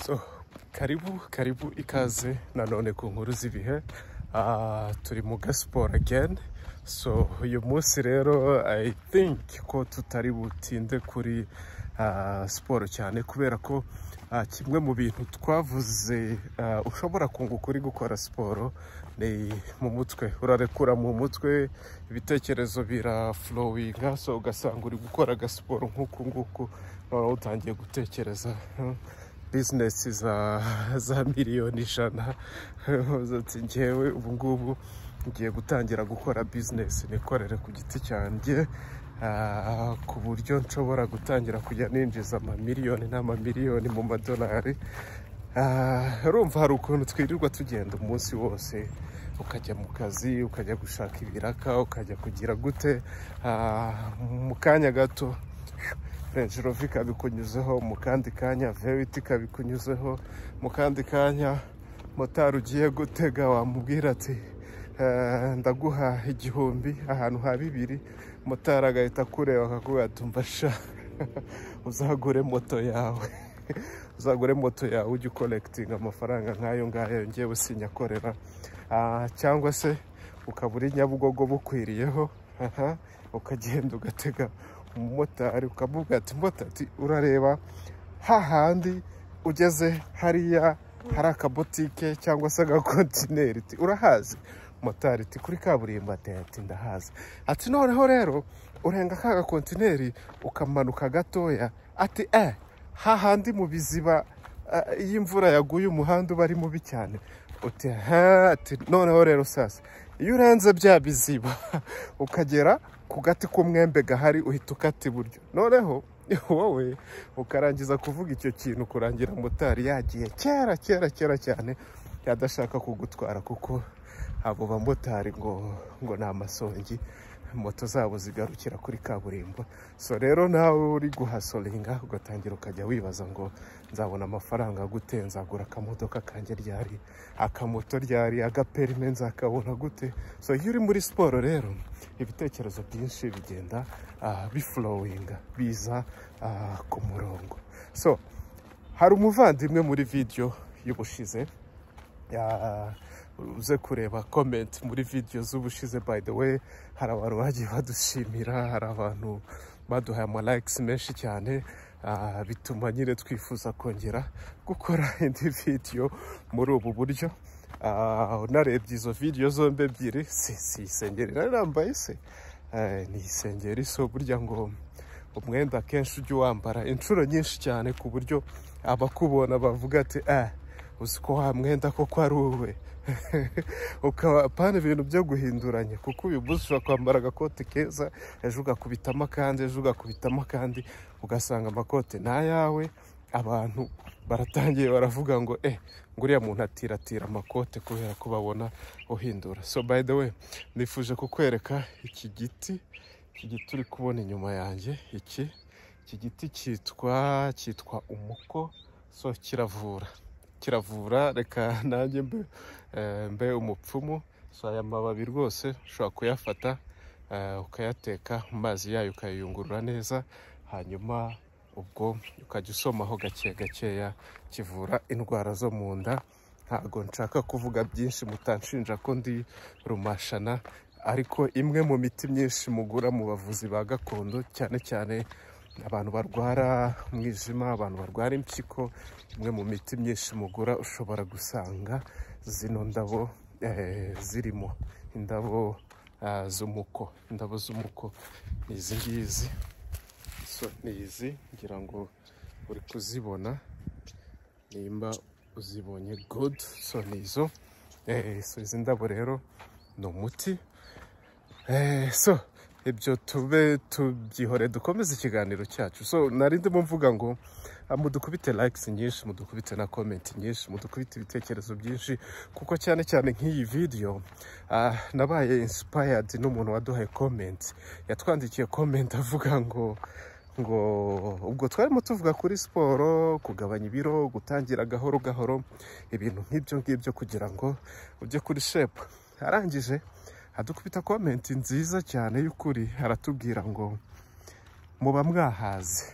So, karibu karibu, ikaze nanone ku Nkuru z'Ibihe. Turi mu gasiporo again. So uyu munsi rero I think ko tutari butinde kuri siporo cyane, kubera ko kimwe mu bintu twavuze ushobora kunguka uri gukora siporo ni mu mutwe. Urarekura mu mutwe, ibitekerezo biraflowinga. So ugasanga uri gukora agasiporo nk'uku nguku, noneho utangiye gutekereza bizinesi za miliyoni 100. Uti: "Njyewe ubu ngubu ngiye gutangira gukora bizinesi nikorere ku giti cyanjye, ku buryo nshobora gutangira kujya ninjiza amamiliyoni n'amamiliyoni mu madolari." Urumva hari ukuntu twirirwa tugenda umunsi wose, ukajya mu kazi, ukajya gushaka ibiraka, ukajya kugira gute, mu kanya gato Range Rover ikabikunyuzeho, mu kandi kanya V8 ikabikunyuzeho, mu kandi kanya motari ugiye gutega wamubwira ati: "Ndaguha 1000 ahantu ha bibiri," motari agahita akureba akakubwira ati: "Umva sha, uzagure moto yawe, uzagure moto yawe ujye ucollectinga amafaranga nk'ayo ngayo, ngewe sinyakorera." Cyangwa se ukaba uri Nyabugogo bukwiriyeho, aha, ukagenda ugatega umumotari, ukamubwira ati: "Motari, urareba hahandi ugeze hariya hari akabotike cyangwa se agakontineri, ati urahazi?" Motari ati: "Kuri kaburimbo?" Ati: "Ndahazi." Ati: "Noneho rero urenga ka gakontineri ukamanuka gatoya," ati "hahandi mu biziba, iyo imvura yaguye umuhanda uba ari mubi cyane." Uti: "Ha." Ati: "Noneho rero sasa iyo urenze bya biziba ukagera ku gati k'umwembe gahari, uhita ukata iburyo." Noneho wowe ukarangiza kuvuga icyo kintu, kurangira motari yagiye kera kera kera cyane, yadashaka kugutwara, kuko abo bamotari ngo ni amasongi, moto zabo zigarukira kuri kaburimbo. So rero nawe uri guhustlinga, ugatangira ukajya wibaza ngo: "Nzabona amafaranga gute? Nzagura akamodoka kanjye ryari? Akamoto ryari? Agaperime nzakabona gute?" So iyo uri muri siporo rero, ibitekerezo byinshi bigenda biflowinga, biza ku murongo. So hari umuvandimwe muri video y'ubushize, uze kureba comment muri video z'ubushize. By the way, hari abantu bagiye badushimira, hari abantu baduhaye ama likes menshi cyane, bituma nyine twifuza kongera gukora indi video muri ubu buryo. Unarebye izo video zombi ebyiri, si isengeri nari nambaye se? Ni isengeri. So burya ngo umwenda akenshi ujya uwambara inshuro nyinshi cyane, ku buryo abakubona bavuga ati: "Eh, uzi ko wa mwenda koko ari uwe?" Ukaba apana ibintu byo guhinduranya, kuko uyu munsi ushobora kwambara agakote keza, ejo ugakubitamo akandi, ejo ugakubitamo akandi, ugasanga amakote ni ayawe. Abantu baratangiye baravuga ngo: "Eh, ngo uriya muntu atiratira amakote," kubera ko babona uhindura. So by the way, nifuje kukwereka iki giti. Iki giti uri kubona inyuma yanjye, iki giti cyitwa umuko. So kiravura, kiravura. Reka nanjye mbe umupfumu. So aya mababi rwose ushobora kuyafata, ukayateka mu mazi yayo, ukayayungurura neza, hanyuma ubwo ukajya usomaho gake gakeya. Kivura indwara zo mu nda. Ntabwo nshaka kuvuga byinshi, mutanshinja ko ndi rumashana, ariko imwe mu miti myinshi mugura mu bavuzi ba gakondo, cyane cyane abantu barwara umwijima, abantu barwara impyiko, imwe mu miti myinshi mugura ushobora gusanga zino ndabo zirimo, indabo z'umuko. Indabo z'umuko ni izi ngizi. So ni izi, ngira ngo uri kuzibona. Nimba uzibonye, good. So ni izo. So izi ndabo rero ni umuti. So ibyo tube tubyihore, dukomeze ikiganiro cyacu. So nari ndimo mvuga ngo mudukubite likes nyinshi, mudukubite na comment nyinshi, mudukubite ibitekerezo byinshi, kuko cyane cyane nk'iyi video nabaye inspired n'umuntu waduhaye comment. Yatwandikiye comment avuga ngo ubwo twarimo tuvuga kuri siporo, kugabanya ibiro, gutangira gahoro gahoro, ibintu nk'ibyo ngibyo kugira ngo ujye kuri shape. Arangije adukubita comment nziza cyane y'ukuri, aratubwira ngo: "Muba mwahaze."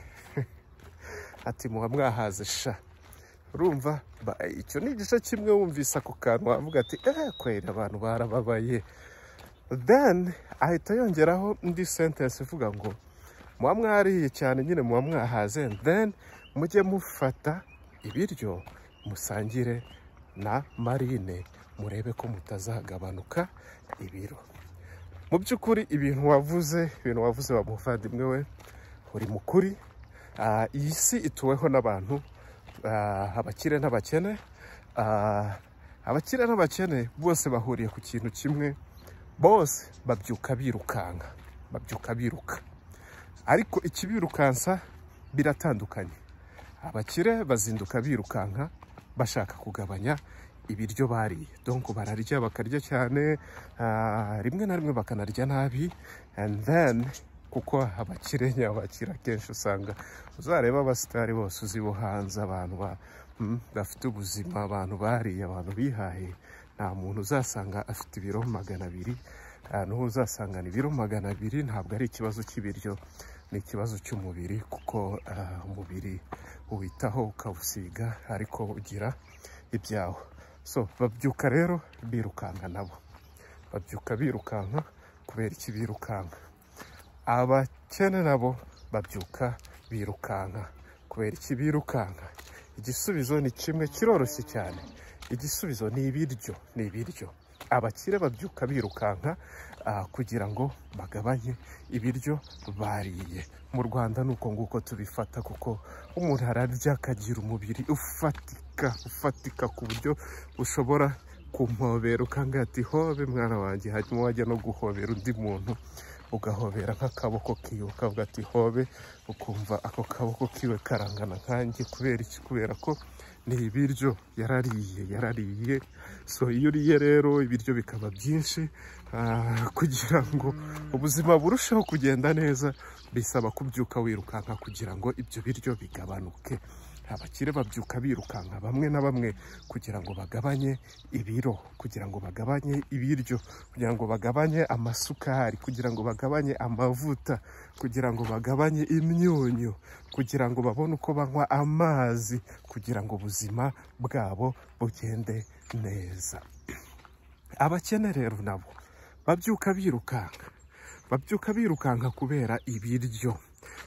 Ati: "Muba mwahaze sha." Urumva, icyo ni igice kimwe. Wumvise ako kantu wavuga ati: "Eh, kwera abantu barababaye." Then ahita yongeraho indi sentence ivuga ngo muba mwariye cyane nyine, muba mwahaze, then mujye mufata ibiryo musangire na Marine, murebe ko mutazagabanuka ibiro. Mu by'ukuri ibintu wavuze wa muvandimwe we, uri mukuri. Iyi si ituweho n'abantu, abakire n'abakene. Abakire n'abakene bose bahuriye ku kintu kimwe: bose babyuka birukanka, babyuka biruka, ariko ikibirukansa biratandukanye. Abakire bazinduka birukanka bashaka kugabanya ibiryo bariye, donc bararya, bakarya cyane, rimwe na rimwe bakanarya nabi. And then kuko abakire nyabakire akenshi usanga, uzareba abasitari bose uzi bo hanze, abantu bafite ubuzima, abantu bariye, abantu bihaye, nta muntu uzasanga afite ibiro 200. N'uwo uzasangana ibiro 200 ntabwo ari ikibazo cy'ibiryo, ni ikibazo cy'umubiri, kuko umubiri uwitaho, ukawusiga, ariko ugira ibyawo. So babyuka rero birukanka, nabo babyuka birukanka. Kubera iki birukanka? Abakene nabo babyuka birukanka. Kubera iki birukanka? Igisubizo ni kimwe, kiroroshye cyane. Igisubizo ni ibiryo, ni ibiryo. Abakire babyuka birukanka kugira ngo bagabanye ibiryo bariye. Mu Rwanda ni uko nguko tubifata, kuko umuntu ararya akagira umubiri ufatika, ufatika ku buryo ushobora kumpobera ukanga ati: "Hobe mwana wanjye." Hanyuma wajya no guhobera undi muntu, ugahobera nk'akaboko kiwe, ukavuga ati: "Hobe," ukumva ako kaboko kiwe karangana nkanjye. Kubera iki? Kubera ko ni ibiryo yarariye, yarariye. So iyo uriye rero ibiryo bikaba byinshi, kugira ngo ubuzima burusheho kugenda neza bisaba kubyuka wirukanka kugira ngo ibyo biryo bigabanuke. Abakire babyuka birukanka bamwe na bamwe kugira ngo bagabanye ibiro, kugira ngo bagabanye ibiryo, kugira ngo bagabanye amasukari, kugira ngo bagabanye amavuta, kugira ngo bagabanye imyunyu, kugira ngo babone uko banywa amazi, kugira ngo ubuzima bwabo bugende neza. Abakene rero nabo babyuka birukanka, babyuka birukanka kubera ibiryo,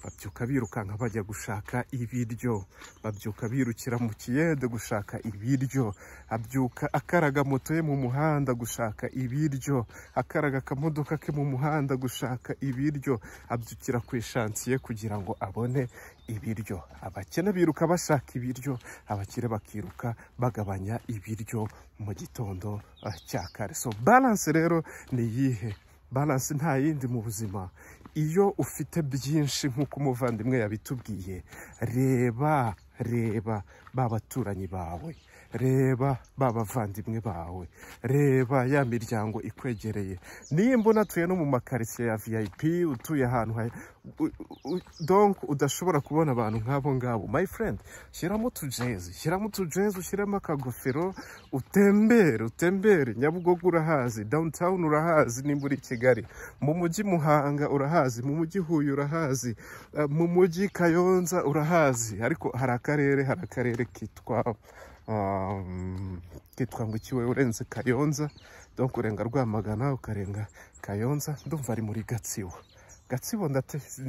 babyuka birukanka bajya gushaka ibiryo, babyuka birukira mu kiyede gushaka ibiryo, abyuka akaraga moto ye mu muhanda gushaka ibiryo, akaraga akamodoka ke mu muhanda gushaka ibiryo, abyukira ku ishansiye kugira ngo abone ibiryo. Abakene biruka bashaka ibiryo, abakire bakiruka bagabanya ibiryo mu gitondo cya kare. So balance rero ni iyihe? Balance nta yindi mu buzima. Iyo ufite byinshi, nk'uko umuvandimwe yabitubwiye, reba, reba ba baturanyi bawe, reba ba bavandimwe bawe, reba ya miryango ikwegereye. Nimba unatuye no mu makaritsiye ya VIP, utuye ahantu donc udashobora kubona abantu nk'abo ngabo, my friend, shyiramo utujezi, shyiramo utujezi, ushyiremo akagofero, utembere, utembere. Nyabugogo urahazi, downtown urahazi nimba uri i Kigali, mu mujyi Muhanga urahazi, mu mujyi Huye urahazi, mu mujyi Kayonza urahazi. Ariko hari akarere kitwa ngo iki we? Urenze Kayonza, donc urenga Rwamagana, ukarenga Kayonza, ndumva ari muri Gatsibo. Gatsibo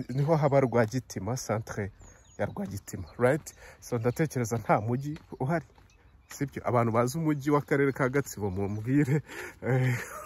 niho haba Rwagitima, centre ya Rwagitima, right? So ndatekereza nta mujyi uhari, sibyo? Abantu bazi umujyi w'akarere ka Gatsibo mumbwire.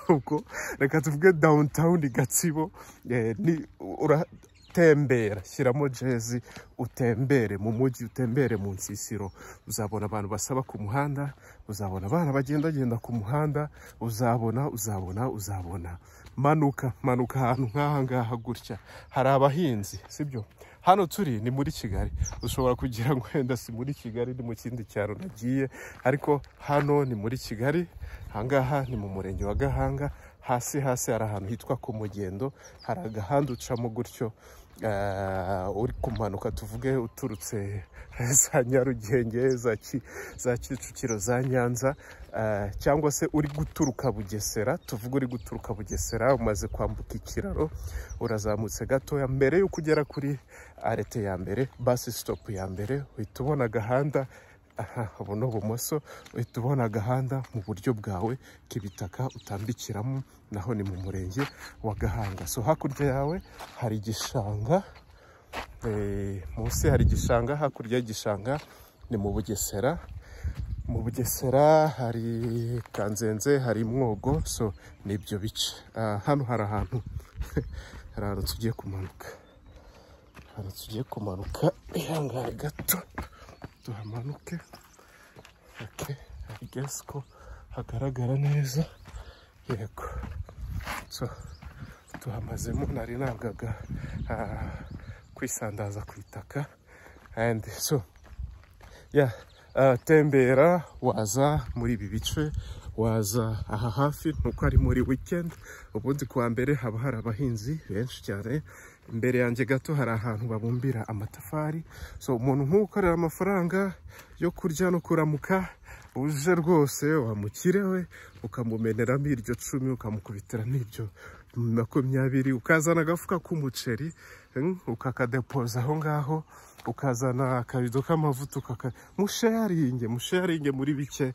Ubwo reka tuvuge downtown Gatsibo. Ni uratembera, shyiramo jezi, utembere mu mujyi, utembere mu nsisiro, uzabona abantu basaba ku muhanda, uzabona abana bagendagenda ku muhanda, uzabona, uzabona, uzabona. Manuka, manuka ahantu nk'aha ngaha gutya, hari abahinzi, sibyo? Hano turi ni muri Kigali. Ushobora kugira ngo wenda si muri Kigali, ni mu kindi cyaro nagiye, ariko hano ni muri Kigali. Ahangaha ni mu murenge wa Gahanga. Hasi hasi hari ahantu hitwa ku Mugendo, hari agahanda ucamo gutyo, uri kumanuka, tuvuge uturutse za Nyarugenge, za Kicukiro, za Nyanza, cyangwa se uri guturuka Bugesera. Tuvuge uri guturuka Bugesera, umaze kwambuka ikiraro, urazamutse gatoya, mbere y'uko ugera kuri arrêt ya mbere, bus stop ya mbere, uhita ubona agahanda. Aha, ubu ni ubumoso, uhita ubona agahanda mu buryo bwawe k'ibitaka utambikiramo, naho ni mu murenge wa Gahanga. So hakurya yawe hari igishanga, munsi hari igishanga, hakurya y'igishanga ni mu Bugesera. Mu Bugesera hari Kanzenze, hari Mwogo, so ni ibyo bice. Hano hari ahantu hari ahantu tugiye kumanuka, ahantu tugiye kumanuka, ihangane gato tuhamanuke. Okay, I guess ko hagaragara neza, yego. So tuhamazemo, nari nangaga kwisandaza ku itaka. And so yeah, tembera, waza muri ibi bice, waza aha hafi, nuko ari muri weekend. Ubundi kuwa mbere haba hari abahinzi benshi cyane. Imbere yanjye gato hari ahantu babumbira amatafari. So umuntu nk'ukorera amafaranga yo kurya no kuramuka, uje rwose wamukire we, ukamumeneramo iryo 10, ukamukubitiramo ibyo 20, ukazana agafuka k'umuceri, ukakadepoza aho ngaho, ukazana akabido k'amavuta, musharinge, musharinge muri bike,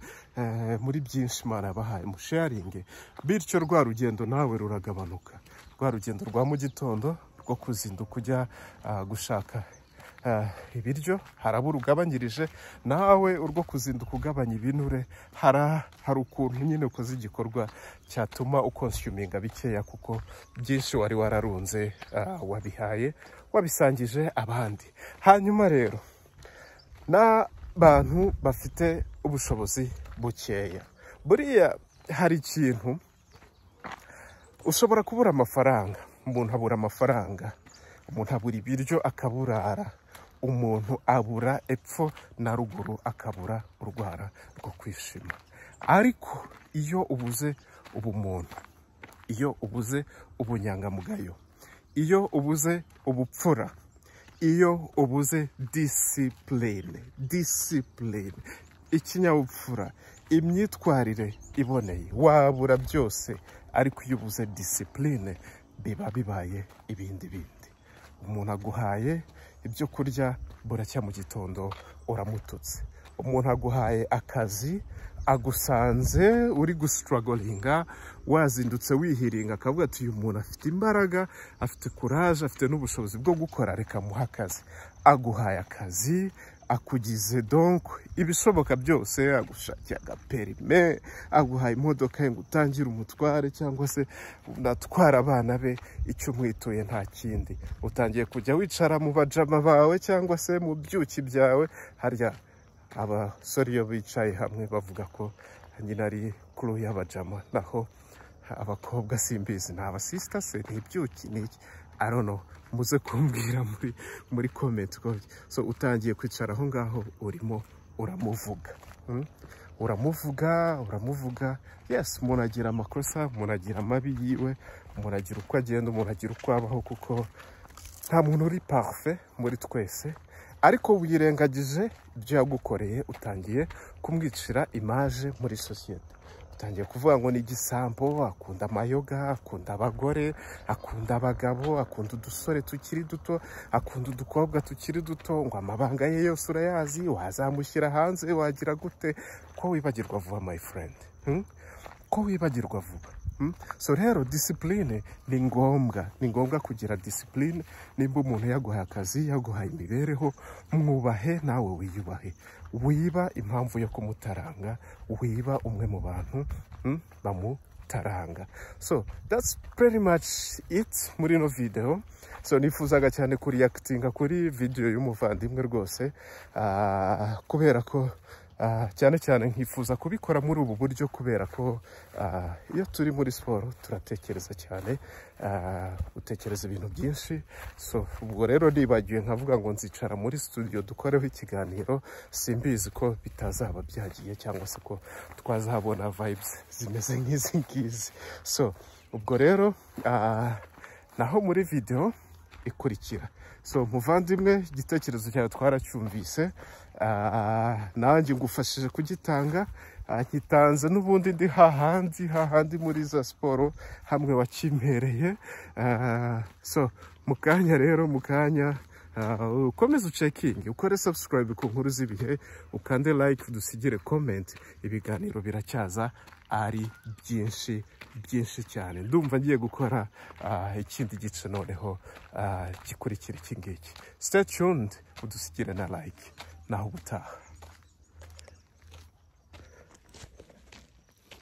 muri byinshi Imana yabahaye, musharinge. Bityo rwa rugendo nawe ruragabanuka, rwa rugendo rwa mu gitondo rwo kuzinduka ujya gushaka ibiryo harabura ugabanyirije, nawe urwo kuzinduka ugabanya ibinure, hari ukuntu nyine ukoze igikorwa cyatuma ukonsuminga bikeya, kuko byinshi wari wararunze wabihaye, wabisangije abandi. Hanyuma rero n'abantu bafite ubushobozi bukeya, buriya hari ikintu ushobora kubura amafaranga. Umuntu abura amafaranga, umuntu abura ibiryo akaburara, umuntu abura epfo na ruguru akabura urwara rwo kwishima. Ariko iyo ubuze ubumuntu, iyo ubuze ubunyangamugayo, iyo ubuze ubupfura, iyo ubuze discipline, discipline, ikinyabupfura, imyitwarire iboneye, wabura byose. Ariko iyo ubuze discipline biba bibaye ibindi bindi. Umuntu aguhaye ibyo kurya buracya mu gitondo uramututse, umuntu aguhaye akazi, agusanze uri gustrugglinga, wazindutse wihiringa, akavuga ati uyu muntu afite imbaraga, afite courage, afite n'ubushobozi bwo gukora, reka muhe akazi. Aguhaye akazi, akugize donc ibishoboka byose, agushakiye agaperime, aguhaye imodoka ye ngo utangire umutware cyangwa se unatwara abana be, icyo umwituye nta kindi. Utangiye kujya wicara mu bajama bawe cyangwa se mu byuki byawe. Harya abasore iyo bicaye hamwe bavuga ko nyine ari crew y'abajama, naho abakobwa simbizi, ni abasista se, ni ibyuki, ni iki, I don't know, muze kumbwira muri comment. So utangiye kwicara aho ngaho urimo uramuvuga, uramuvuga, uramuvuga. Yes, umuntu agira amakosa, umuntu agira amabi yiwe, umuntu agira uko agenda, umuntu agira uko abaho, kuko nta muntu uri parfait muri twese. Ariko wirengagije ibyo yagukoreye, utangiye kumwicira image muri sosiyete, utangiye kuvuga ngo ni igisambo, akunda amayoga, akunda abagore, akunda abagabo, akunda udusore tukiri duto, akunda udukobwa tukiri duto, ngo amabanga ye yose urayazi, wazamushyira hanze, wagira gute. Ko wibagirwa vuba, my friend, Ko wibagirwa vuba, So rero discipline ni ngombwa, ni ngombwa kugira discipline. Nimba umuntu yaguhaye akazi, yaguhaye imibereho, mwubahe nawe wiyubahe. Wiba impamvu yo kumutaranga, wiba umwe mu bantu bamutaranga. So that's pretty much it muri ino video. So nifuzaga cyane kureactinga kuri video y'umuvandimwe rwose, kubera ko cyane cyane nkifuza kubikora muri ubu buryo, kubera ko iyo turi muri siporo turatekereza cyane, utekereza ibintu byinshi. So ubwo rero nibagiwe nkavuga ngo nzicara muri studio dukoreho ikiganiro, simbizi ko bitazaba byagiye cyangwa se ko twazabona vibes zimeze nk'izi ngizi. So ubwo rero naho muri video ikurikira. So muvandimwe, igitekerezo cyawe twaracyumvise, nanjye ngufashije kugitanga, nkitanze n'ubundi ndi hahandi hahandi muri za siporo hamwe wakimpereye. So mu kanya rero, mu kanya Ukomeze ucheckinge, ukore subscribe ku Nkuru z'Ibihe, ukande like, udusigire comment. Ibiganiro biracyaza ari byinshi byinshi cyane. Ndumva ngiye gukora ikindi gice noneho gikurikira iki ngiki. Stay tuned, udusigire na like. Naho ubutaha.